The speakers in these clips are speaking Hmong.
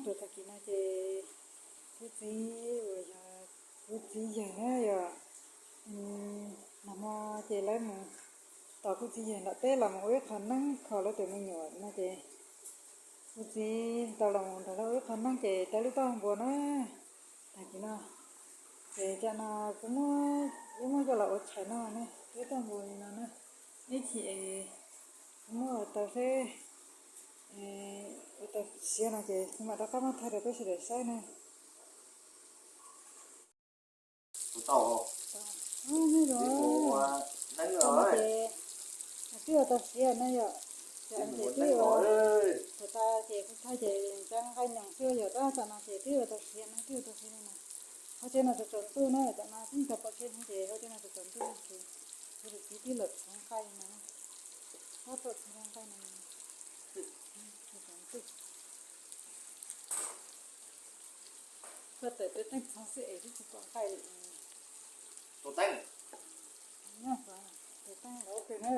Tag kis no ces kuv txiv uas yog kuv txiv yawg na yog, nag hmo ces lawv mus tos kuv txiv yawg nram teb los mus ua ib qho neeb kho lawv tus me nyuam no ces kuv txiv tau los mus nrog lawv ua ib qho neeb ces rau lub toj npua na. Tag kis no ces cov no kuv muab, kuv muab coj los ua tshais no ne, lub toj npua li no na. Ib chim kuv muab ua tau seb, ua tau siav no ces kuv mam rov qab muab thaij rau peb sawv daws saib na. Ub, nyob zoo. Cov no ces twb ua tau siav na yom. Cov no ces twb ua, thaum tas ces kuv thaij ces cov nqaij nyoos xwb yom, tab tom no ces twb ua tau siav na, twb ua tau siav li no. Qhov tsev no tsaus tsaus ntuj na, cov no twb tau pom kev ces qhov tsev no tsaus tsaus ntuj ces kuv tus txiv twb los txhoov nqaij li no, tab tom txhoov nqaij no. Koj tawm tus teeb txhoov xwb es twb tsis pom nqaij li. Tus teeb, nyob tus teeb lov kawg na.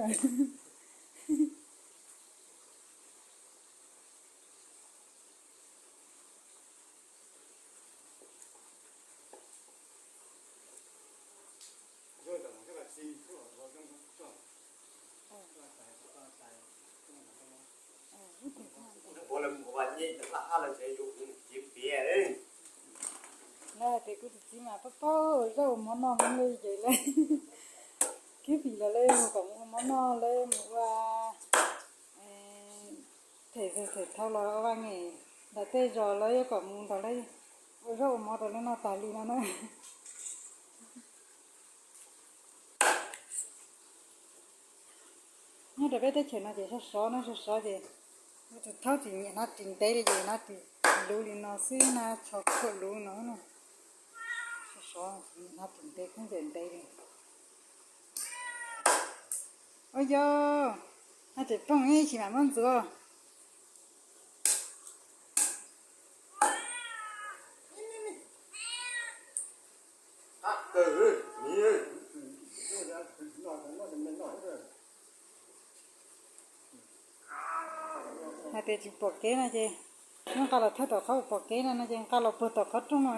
Lawv hais tias kuv tus txiv mas paub paub ua zaub ua mov noj heev li ces lawv khib fim los lawv mus kom mus ua mov noj, lawv mus ua them them thau los vaj nge nram tej zos lawv yuav kom mus nrog lawv ua zaub ua mov rau lawv noj tas li no na. Nyob rau peb teb chaws no ces sov sov na, sov sov ces tus thaub tsis nyiam hnav ris ntev li ces hnav ris luv li no xwb na, tsho khuam luv no na. Sov sov tsis nyiam hnav ris ntev, khaub ncaws ntev li. Ua yog hnav ris ploog ib chim mam muab ntxuav. Hais tias tsis pom kev no ces nqa los thawb tom qhov pom kev no no ces nqa los puag tom qhov rooj no,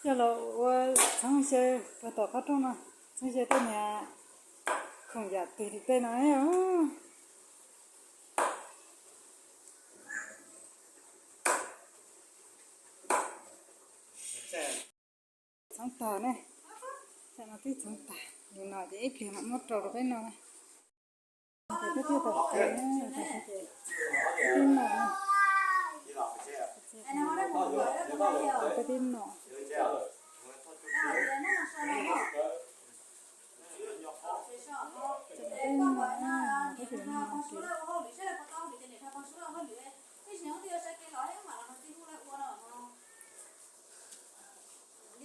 coj los ua txhoov xyaw puag tom qhov rooj no, txhoov xyaw tej niag khoom yam twg tim tej no. Txhoov tag ne, tam no twb txhoov tag li no ces ib pliag mam muab rau rau peb noj na. Ces peb twb tau siav na, tib noj na, peb twb noj.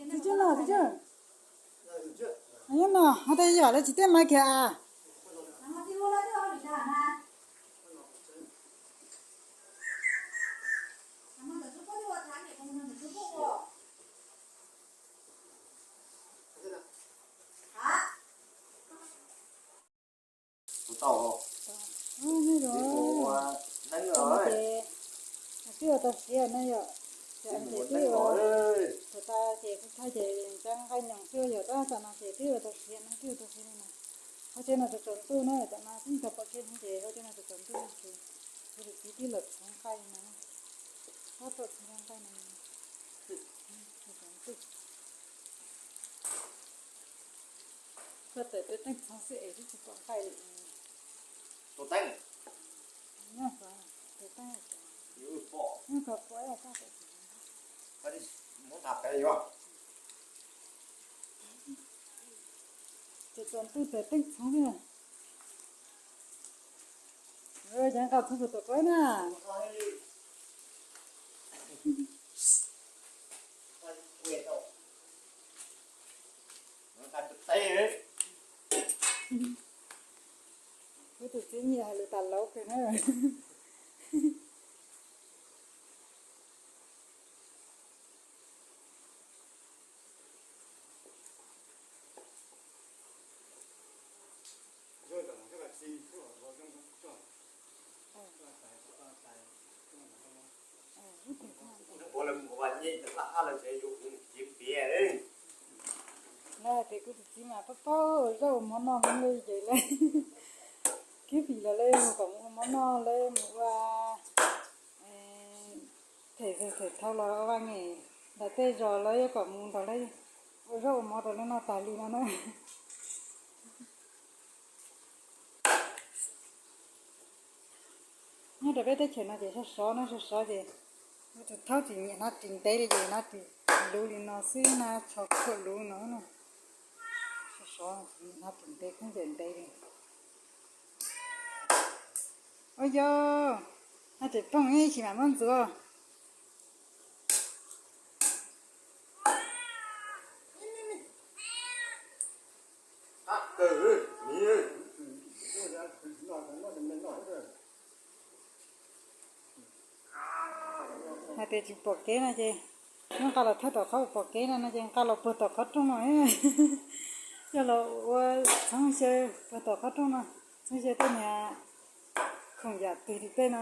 Tsis txhob noj, tsis txhob noj, nyob no ho tej yam lawv tsis teb maiv kiag a. Ub, nyob zoo. Cov no ces twb ua tau siav na yom. Cov no ces twb ua, thaum tas ces kuv thaij ces cov nqaij nyoos xwb yom, tab tom no ces twb ua tau siav na, twb ua tau siav li no. Qhov tsev no tsaus tsaus ntuj na, cov no twb tau pom kev ces qhov tsev no tsaus tsaus ntuj ces kuv tus txiv twb los txhoov nqaij li no. Tab tom txhoov nqaij no. Koj tawm tus teeb txhoov xwb es twb tsis pom nqaij li. Tus teeb, nyob tus teeb, nyob kom pom, ces tsaus ntuj tawm teeb txhoov xwb. Ces nqa txhoov puag tom qhov na. Kuv tus txiv nyiam hais lus tas lauv kawg na. Kuv tus txiv mas paub paub ua zaub ua mov noj heev li ces lawv khib fim los lawv hu kom mus ua mov noj, lawv mus ua them tus them thau los vaj nge nram tej zos lawv yuav kom mus nrog lawv ua zaub ua mov rau lawv noj tag li no na. Nyob rau peb teb chaws no ces sov sov na, sov sov ces tus thaub tsis nyiam hnav ris ntev li ces hnav ris luv li no xwb na, tsho khuam luv no na. Sov sov tsis nyiam hnav ris ntev, khaub ncaws ntev li. Ua yog hnav ris phooj ib sim mam muab ntxuav. Hais tias tsis pom kev no ces nqa los thawb tom qhov pom kev no no ces nqa los puag tom qhov rooj no. Coj los ua txhoov xyaw puag tom qhov rooj no, txhoov xyaw tej niag khoom yam twg tim tej no.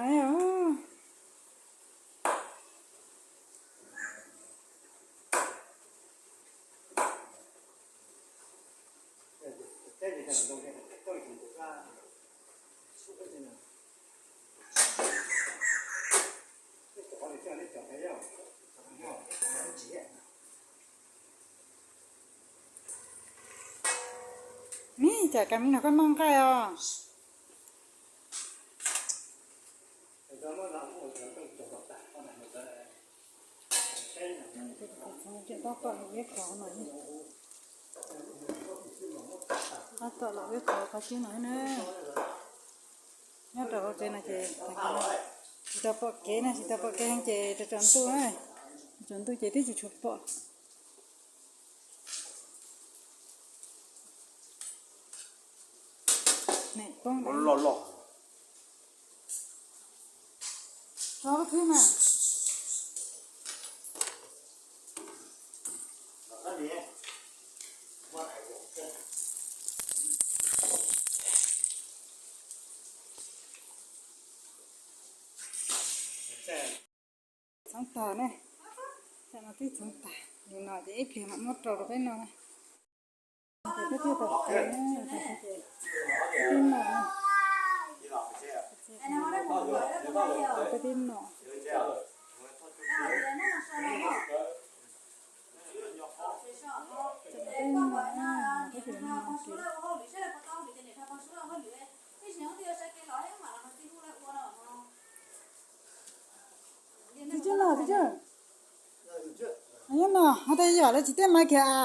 Neb, cas ka mi no koj noj nqaij os? Tab tom los wb qhov qhov tib no na. Nyob rau hauv tsev no ces tsis tau pom kev na, tsis tau pom kev heev ces rau tsaus ntuj, tsaus ntuj ces twb tsis tshua pom. Nim poob loj loj. Rov lub khwb mas. Txhoov tag ne, tam no twb txhoov tag li no ces ib pliag mam muab rau rau peb noj na. Ces peb thiaj tau txiav na, txiav ces peb noj na. Peb thiaj noj. Peb noj na, peb thiaj noj. Tsis tsis no, tsis tsis. Nyob no ho tej yam lawv tsis teb maiv kiag a.